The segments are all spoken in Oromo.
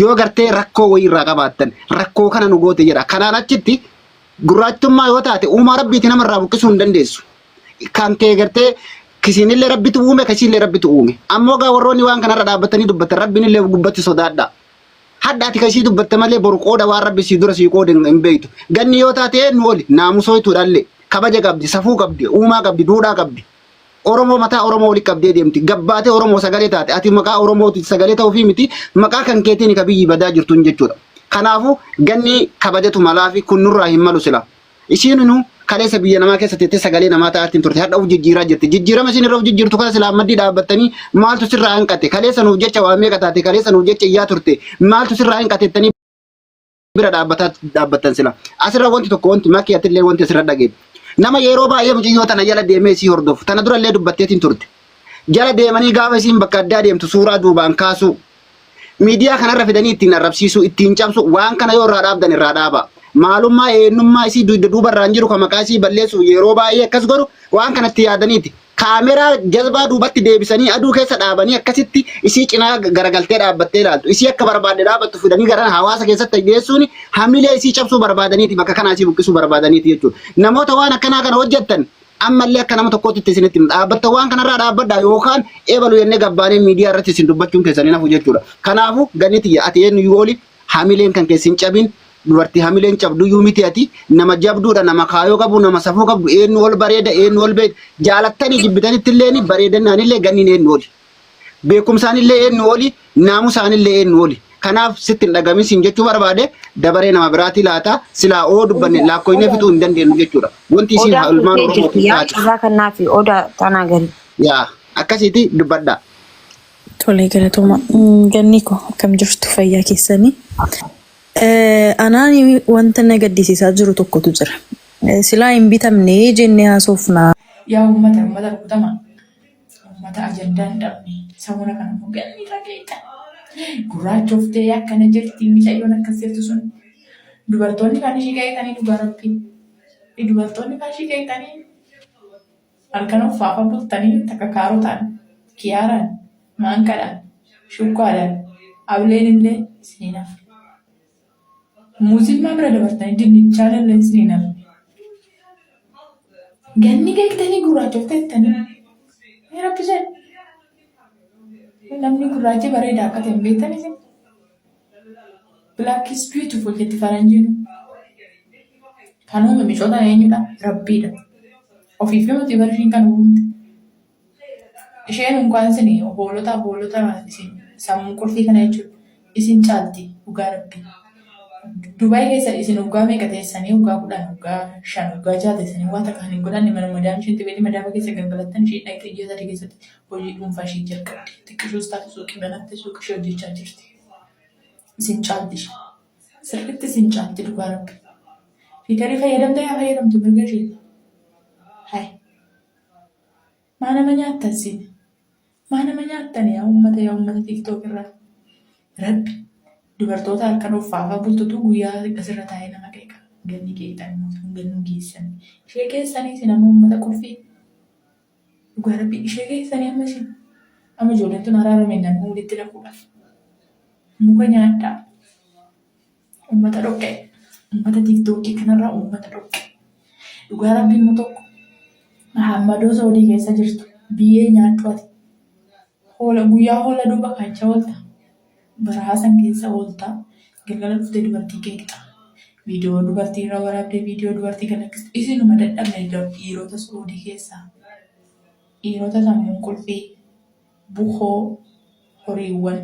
Yoo gartee rakkoo wayii irraa qabaattan rakkoo kana nu goote jedha. Kanaan achitti gurraachummaa yoo taate uumaa rabbiiti namarraa buqqisuu hin dandeessu. Kan kee gartee kisiinillee rabbitu uume kasiillee rabbitu uume. Ammoo gaa warroonni waan kanarra dhaabbatanii dubbatan rabbiinillee gubbatti sodaadha. Hadha ati kasii dubbatte malee boru qooda waan rabbi sii dura sii qoode hin beektu. Ganni yoo taate nu oli naamusooytuudhaallee kabaja qabdi safuu qabdi uumaa qabdi duudhaa qabdi. Oromoo mataa Oromoo walitti qabdee deemti. Gabbaatee Oromoo sagalee taate. Ati maqaa Oromooti sagalee ta'uufii miti maqaa kan keetiin ka biyyi badaa jirtuun jechuudha. Kanaafuu ganni kabajatu malaafi kun nurraa hin malu sila. Isiin nu kaleessa biyya namaa keessa teettee sagalee namaa ta'aatiin turte hadha of jijjiiraa jirti. Jijjiirama isiin irra of jijjiirtu kana silaa maddii dhaabbattanii maaltu sirraa hanqate kaleessa nuuf jecha waa meeqa taate kaleessa nuuf jecha iyyaa turte maaltu sirraa hanqate jettanii bira dhaabbataa dhaabbattan sila. Asirra wanti tokko wanti makii atillee wanti asirra dhageettu. Nama yeroo baay'ee mucayyoo tana jala deemee isii hordofu. Tana durallee dubbatteetiin turte. Jala deemanii gaafa isiin bakka addaa deemtu suuraa duubaan kaasuu. Miidiyaa kanarra fidanii ittiin arrabsiisuu, ittiin cabsu waan kana yoo irraa dhaabdan irraa dhaaba. Maalummaa eenyummaa isii dugda duubarraan jiru kan maqaa isii balleessuuf yeroo baay'ee akkas godhu waan kanatti yaadaniiti. Kaameraa jazbaa duubatti deebisanii aduu keessa dhaabanii akkasitti isii cinaa garagaltee dhaabbattee ilaaltu. Isii akka barbaadde dhaabattu fidanii gara hawaasa keessatti geessuun hamilee isii cabsuu barbaadaniiti bakka kanaa isii buqqisuu barbaadaniiti jechuudha. Namoota waan akkanaa kana hojjettan ammallee akka nama tokkootti isinitti hima. Dhaabbattan waan kanarraa dhaabbadhaa yookaan eebalu jennee gabbaanee miidiyaa irratti isin dubbachuun keessan hin hafu jechuudha. Kanaafuu ganni tiyya ati eenyu yoo oli hamileen kan keessi hin cabin dubartii hamileen cabduyyuu miti ati nama jabduudha nama kaayoo qabu nama safuu qabdu eenyu ol bareeda eenyu ol beeda jaalattanii jibbitanitti illee bareedannaan illee ganniin eenyu oli beekumsaan illee eenyu oli naamusaan illee eenyu oli kanaaf sitti hin dhagamin siin jechuu barbaade dabaree nama biraatii laata silaa oo dubbanne laakkoynee fixuu hin dandeenyu jechuudha wanti isiin Odaan ilmaan turtee jirti Oromootiin yaa taate carraa kannaa fi odaa tanaa gari. yaa akkasiiti dubbadhaa. Tolee galatooma. Ganni koo akkam jirtu fayyaa keessanii? Anaan wanta na gaddisiisaa jiru tokkotu jira. Silaa hin bitamne jennee haasofna. Yaa uummata uummata rukutama uummata ajandaa hin dhabne samuna kana immoo ganni dhageetta gurraachoftee akkana jirti micayyoon akkas jirtu sun dubartoonni kan ishii qeeqanii dhugaa rabbii dubartoonni kan ishii qeeqanii Halkan uffaafa bultanii takka kaarotaan, kiyaaraan, maankadhaan, shukkaadhaan, ableen illee isin hin hafne. Muuziimmaa bira dabartanii dinnichaan illee isin hin hafne. Ganni geektanii gurraachofteettanii. Mee rabbi jedhe. Namni gurraachi bareeda akka ta'e hin beektan isin. Black is beautiful jetti faranjiin. Kan uume micoota eenyudha? Rabbiidha. Ofiif miti bar ishiin kan uumte. Isheen unkaan isin hoolota hoolota isin sammuu qulfii kana jechuudha. Isin caalti dhugaa rabbii. Dubaay keessa isin waggaa meeqa teessanii waggaa 10 waggaa 5 waggaa 6 teessanii waa takka kan hin godhanne mana madaam isheen tibeetii madaama keessa gangalattan isheen dhaqxee ji'a 3 keessatti hojii dhuunfaa ishee jalqabde. Xiqqishuus taatu suuqii banatte suuqii ishee hojjechaa jirti. Isin caalti ishee. Sirriitti isin caalti dhugaa rabbi. Fiitarii fayyadamte yaa fayyadamtu mirga ishee. Hai. Maa nama nyaattan siin? Maa nama nyaattan yaa uummata yaa uummata TikTok irraa? Rabbi dubartoota halkan uffaafa bultutu guyyaa asirra taa'ee nama qeeqa. Ganni qeeqxan gannuu geessan. Ishee keessanii isin amma uummata qulfii. Dhugaa rabbii ishee geessanii amma isin. Amma ijoolleen tun araarame namni walitti dhaquudhaaf. Muka nyaadhaa. Uummata dhoqqee. Uummata tiiktookii kanarraa uummata dhoqqee. Dhugaa rabbii immoo tokko. Mahammadoo Saudii keessa jirtu biyyee nyaadhu ati. Hoola guyyaa hoola duuba kaachaa oolta. Barahaa san keessa oolta. Galgala dhuftee dubartii qeeqxa. Viidiyoo dubartii irraa waraabdee viidiyoo dubartii galakkista. Isinuma dadhabne dhiirota Saudii keessaa. Dhiirota sammuun qulfii bukoo horiiwwan.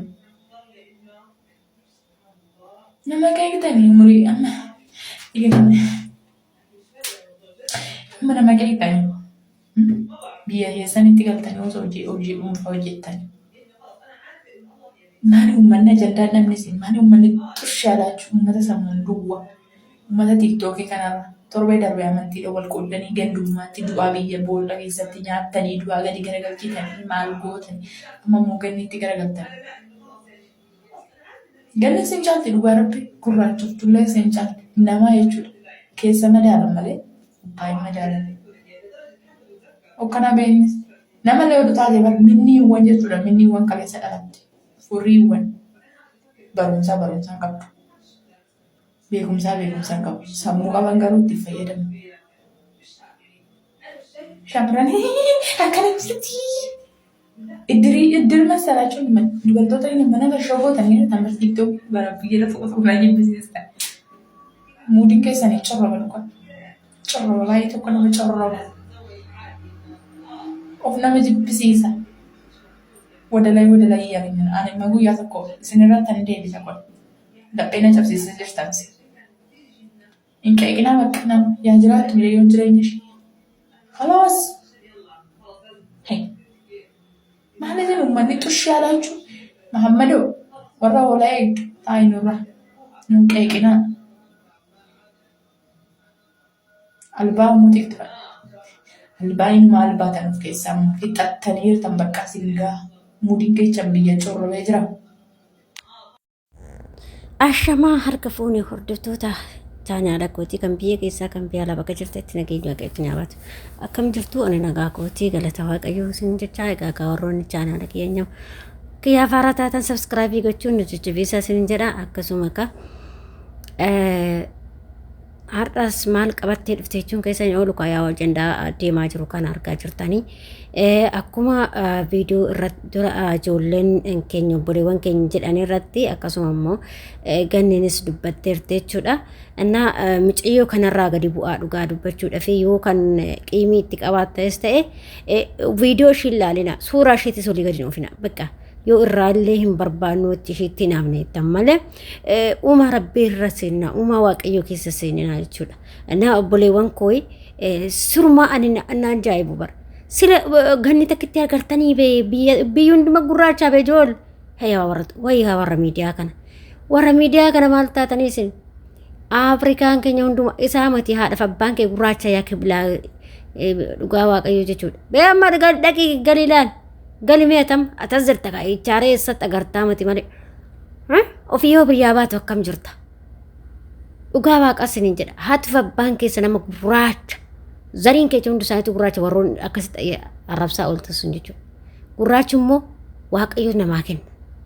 Nama qeeqxanii umurii amma amma nama qeeqxanii biyya keessanitti galtanii osoo hojii hojii dhuunfaa hojjettanii. Maali uummanni ajandaa dhabne isin maali uummanni xushshaa laachuu uummata sammuun duwwa uummata tiiktookii kanarra torbee darbe amantiidha wal qooddanii gandummaatti du'aa biyya boolla keessatti nyaattanii du'aa gadi garagalchitanii maal gootanii amma immoo ganniitti garagaltanii. Ganni isin caalti dhugaa rabbi gurraachoftullee isin caalti namaa jechuudha. Keessa madaalan malee gubbaa hin madaalan. Okkanaa beeknis nama illee oduu taatee bar minniiwwan jechuudha minniiwwan kaleessa dhalatte furriiwwan. Barumsaa barumsaa hin qabdu. Beekumsaa beekumsa hin qabdu. Sammuu qaban garuu itti hin fayyadamu. Shamarran akkana jirti. Iddirii iddir masalaachuun dubartoota inni mana bashoo gootanii jirtan barsiiftuu bara biyya lafa qofa baay'ee jibbisiista. Muudiin keessanii corroba dhugaa. Corroba baay'ee tokko nama corroba. Of nama jibbisiisa. Wadalay wadalay yaaliin ani immoo guyyaa tokko isinirratti an deebisa qola. Laphee na cabsiisaa jirtan. Hin qeeqinaa bakka nama yaa jiraattu miidhayoon jireenya ishee. Kalaas. Hey. Maal isin uummanni xushii alaachuu? Mahammadoo warra hoolaa eegdu taa'i nurra. Nun qeeqinaa. Albaa immoo xiqqaa. Albaa inuma albaatan of keessaa immoo fixattanii jirtan bakka singaa. Muudiin keechan biyya corrobee jira. Ashamaa harka fuunee hordoftoota chaanaala kootii kan biyya keessaa kan biyya alaa bakka jirtetti nageenya waaqayyotti nyaabatu. Akkam jirtu ani nagaa kootii galata waaqayyoo isin jechaa egaa gaa warroonni chaanaala keenya kiyyaa faaraa taatan sabskraabii gochuun nu jajjabeessaa isin jedha akkasuma ka Har'as maal qabattee dhufte jechuun keessa hin oolu yaa ajandaa deemaa jiru kana argaa jirtanii. Akkuma viidiyoo irratti dura ijoolleen keenya obboleewwan keenya jedhan irratti akkasuma immoo ganniinis dubbatteerti jechuudha. Innaa mucayyoo kanarraa gadi bu'aa dhugaa dubbachuudhaaf yoo kan qiimii itti qabaattanis ta'e viidiyoo ishii ilaalina suuraa isheetis olii gadi hin oofina bakka. Yoo irraallee hin barbaannu itti isheetti hin hafne jettan malee uumaa rabbii irra seenna uumaa waaqayyoo keessa seenina jechuudha. Naa obboleewwan koo sirumaa ani naan jaa'ibu bara. Sila ganni takkitti agartanii bee biyya hunduma gurraachaa bee jool. Hayyaa warra wayyaa warra miidiyaa kana. Warra miidiyaa kana maal taatanii isin? Afrikaan keenya hunduma isaa mati haadhaaf abbaan kee gurraacha yaa kibilaa dhugaa waaqayyoo jechuudha. Bee amma dhaqii galiilaan. Gali mee atam atas jirta kaa ichaaree eessatti agartaa mati malee. Ofii yoo biyyaa baatu akkam jirta? Dhugaa waaqaa isiniin jedha. Haati fi abbaan keessa nama gurraacha. Zariin keessa hundi isaaniitu gurraacha warroon akkasitti arrabsaa ooltan sun jechuudha. Gurraachi immoo waaqayyo namaa kenna.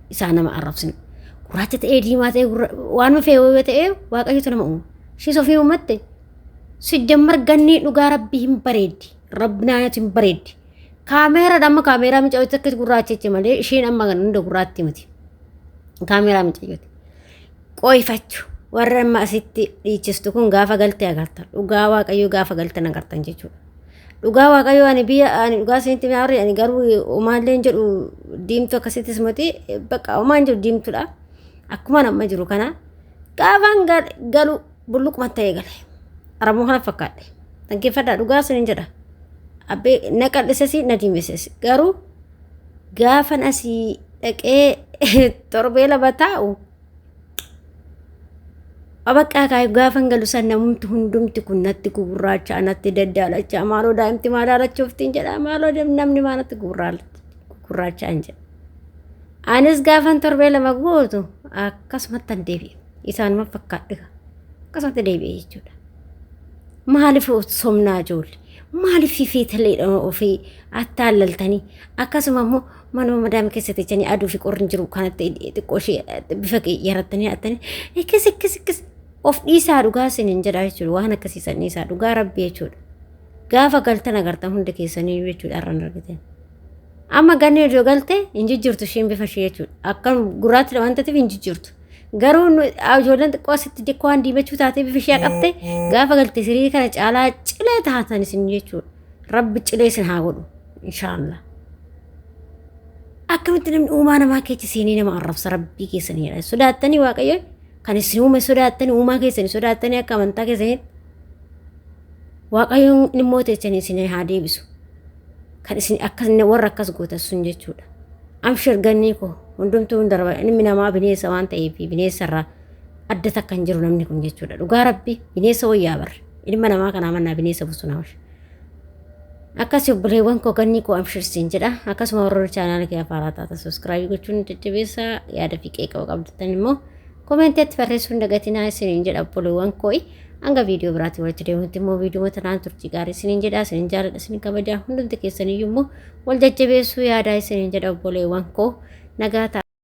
Isaa nama arrabsinu. Gurraacha ta'ee diimaa ta'ee waanuma fe'e yoo ta'e waaqayyotu nama uuma. Ishiis ofii uummatte. Sijjammar gannii dhugaa rabbii hin bareeddi. Rabbi naayatu hin bareeddi. Kaameeraadha amma kaameeraa micayyootti akka gurraachachi malee isheen amma kan hunda gurraatti miti. Kaameeraa micayyooti. Qoyfachu warra amma asitti dhiichistu kun gaafa galte agarta. Dhugaa waaqayyoo gaafa galtan agartan jechuudha. Dhugaa waaqayyoo ani biyya ani dhugaa isinitti mi'aarri ani garuu omaallee hin jedhu diimtuu akkasittis miti bakka omaan jedhu diimtuudha. Akkuma amma jiru kana gaafan galu bulluquma ta'ee gale. Aramoo kana fakkaadhe. Dhaggeeffadhaa dhugaa isiniin jedha. Abbee na qal'isesi na diimesesi. Garuu gaafan asii dhaqee torbee lama taa'u abaqqaa kaayee gaafan galu san namumti hundumti kun natti gugurraacha natti daddaalachaa maaloo daa'imti maal daalachuuftiin jedha maaloo namni maa natti gugurraachaa hin jedha. Anis gaafan torbee lama guutu akkasumatti an deebi'e. Isaanuma fakkaadhe akkasumatti deebi'e jechuudha. Maaliif of somnaa ijoollee? Maaliif fiiteeleedha ofii attaallaltanii? Akkasuma immoo manuma madaamii keessa teechanii aduu fi qorri jiru kanatti xiqqoo ishee bifa yarattanii hattanii ikkis ikkis ikkis of dhiisaa dhugaa isiniin jedha jechuudha. Waan akkasii san dhiisaa dhugaa rabbii jechuudha. Gaafa galtan agartan hunda keessanii jechuudha har'an argitan. Amma ganni yoo galte hin jijjiirtu isheen bifa ishee jechuudha. Akka gurraatti waan taateef hin jijjiirtu. Garuu ijoolleen xiqqoo asitti xiqqoo waan diimachuu taatee bifa ishee qabte gaafa galte sirii kana caalaa cilee taatan isin jechuudha. Rabbi cilee isin haa godhu inshaallah. Akkamitti namni uumaa namaa keessa seenee nama arrabsa rabbii keessanii sodaattanii waaqayyo kan isin uume sodaattanii uumaa keessanii sodaattanii akka amantaa keessaniitti Waaqayyoon immoo teessanii isin haa deebisu. Kan isin akkas warra akkas gootan sun jechuudha. Amshir gannii koo hundumtuu hin darba ilmi namaa bineensa waan ta'eef bineensa irraa adda takka hin jiru namni kun jechuudha. Dhugaa rabbi bineensa wayyaa barre ilma namaa kanaa mannaa bineensa bosonaa wayya. Akkasii obboleewwan koo gannii koo amshir siin jedha. Akkasuma warroonni chaanaala kee afaaraa taata subscribe gochuun jajjabeessaa yaada fi qeeqa qabdatan immoo koomentiitti barreessuun dagatinaa isiniin jedha obboleewwan koo. Hanga viidiyoo biraatiin walitti deemutti immoo viidiyoo tanaan turtii gaarii isiniin jedha isinin jaaladha isinin kabaja hundumti keessaniyyuu immoo wal jajjabeessuu yaadaa isiniin jedha obboleewwan koo nagaa ta'a.